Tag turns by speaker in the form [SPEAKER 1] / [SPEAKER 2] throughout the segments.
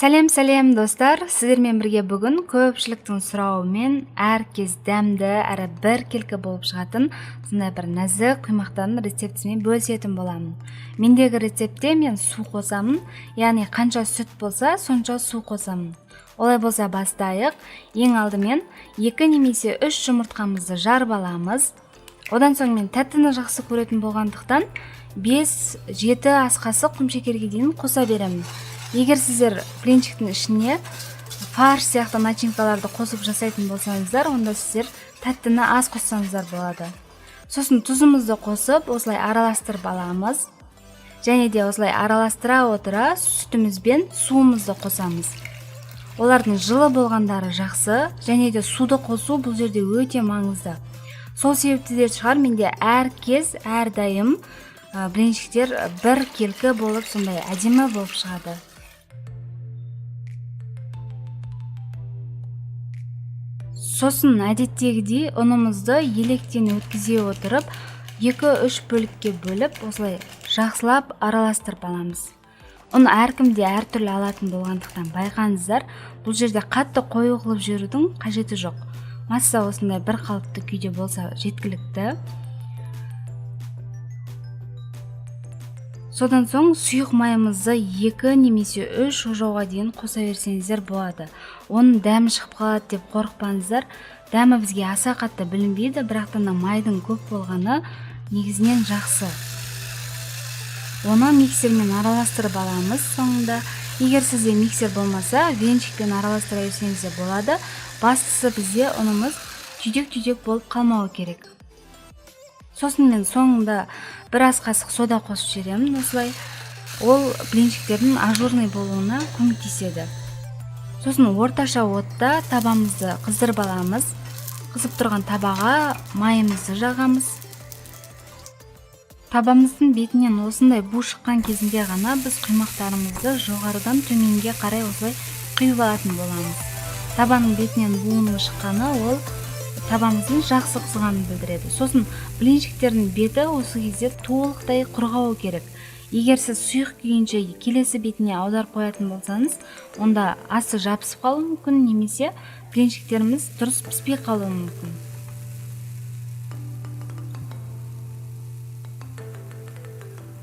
[SPEAKER 1] Сәлем, сәлем, достар! Сіздермен бірге бүгін көпшіліктің сұрауымен әркез дәмді әрі біркелкі болып шығатын сондай бір нәзік құймақтардың рецептісімен бөлісетін боламын. Мендегі рецептте мен су қосамын, яғни қанша сүт болса, сонша су қосамын. Олай болса, бастайық. Ең алдымен 2 немесе 3 жұмыртқамызды жарып аламыз. Одан соң мен тәттіні жақсы көретін болғандықтан 5-7 ас қасық құмшекерге дейін қоса беремін. Егер сіздер блинчиктің ішіне фарш сияқты начинкаларды қосып жасайтын болсаңыздар, онда сіздер тәттіні аз қоссаңыздар болады. Сосын тұзымызды қосып, осылай араластырып аламыз. Және де осылай араластыра отыра сүтіміз бен суымызды қосамыз. Олардың жылы болғандары жақсы, және де суды қосу бұл жерде өте маңызды. Сол себепті де шығар, менде әр кез, әрдайым блинчиктер бір келкі болып, сондай әдемі болып шығады. Сосын әдеттегідей ұнымызды електен өткізе отырып, 2-3 бөлікке бөліп, осылай жақсылап араластырып аламыз. Ұн әркімде әртүрлі алатын болғандықтан байқаңыздар, бұл жерде қатты қою қылып жіберудің қажеті жоқ. Масса осындай бір қалыпты күйде болса жеткілікті. Содан соң сұйық майымызды 2 немесе 3 ожауға дейін қоса берсеңіздер болады. Оның дәмі шығып қалады деп қорықпаңыздар. Дәмі бізге аса қатты білінбейді, бірақ та майдың көп болғаны негізінен жақсы. Оны миксермен араластырып аламыз соңында. Егер сізде миксер болмаса, венчикпен араластыра берсеңіз де болады. Бастысы, бізде ұнымыз түйдек-түйдек болып қалмауы керек. Сосын мен соңында бір ас қасық сода қосып жіберемін осылай. Ол блинчиктердің ажурный болуына көмектеседі. Сосын орташа отта табамызды қыздырып аламыз. Қызып тұрған табаға майымызды жағамыз. Табамыздың бетінен осындай бу шыққан кезінде ғана біз құймақтарымызды жоғарыдан төменге қарай осылай құйып алатын боламыз. Табаның бетінен буының шыққаны ол табамыздың жақсы қызғанын білдіреді. Сосын блинчиктердің беті осы кезде толықтай құрғауы керек. Егер сіз сұйық күйінше келесі бетіне аударып қоятын болсаңыз, онда асы жабысып қалуы мүмкін немесе блинчиктеріміз дұрыс піспей қалуы мүмкін.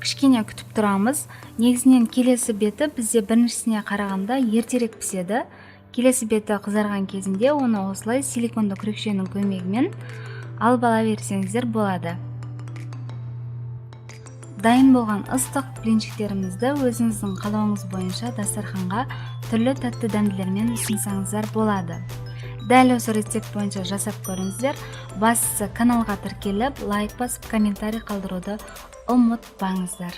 [SPEAKER 1] Кішкене күтіп тұрамыз. Негізінен келесі беті бізде біріншісіне қарағанда ертерек піседі. Келесі беті қызарған кезінде оны осылай силиконды күрекшенің көмегімен алып ала берсеңіздер болады. Дайын болған ыстық блинчиктерімізді өзіңіздің қалауыңыз бойынша дастарханға түрлі тәтті дәмділермен ұсынсаңыздар болады. Дәл осы рецепт бойынша жасап көріңіздер. Бастысы, каналға тіркеліп, лайк басып, комментарий қалдыруды ұмытпаңыздар.